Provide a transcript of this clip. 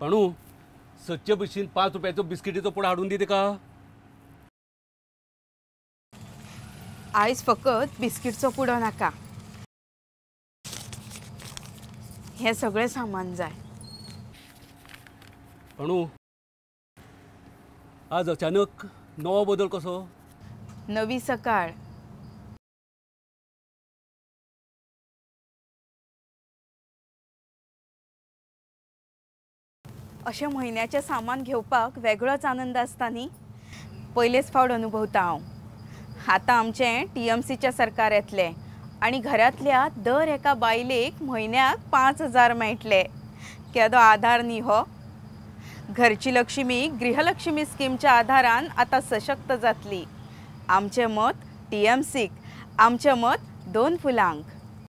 पाणू सदचे भशेन 5 रुपयाचो बिस्किटीचो पुडो हाडून दी तिका. आयज फकत बिस्किटचो पुडो नाका, हें सगळें सामान जाय. पाणू आज अचानक नवो बदल कसो? नवी सकाळ. अशें म्हयन्याचें सामान घेवपाक वेगळोच आनंद आसता न्ही. पयलेच फावट अनुभवता हांव. आतां आमचें टीएमसीचें सरकार येतलें आनी घरांतल्या दर एका बायलेक म्हयन्याक 5000 मेळटले. केदो आधार न्ही हो. घरची लक्ष्मी गृहलक्ष्मी स्किमच्या आधारान आतां सशक्त जातली. आमचें मत टीएमसीक, आमचें मत 2 फुलांक.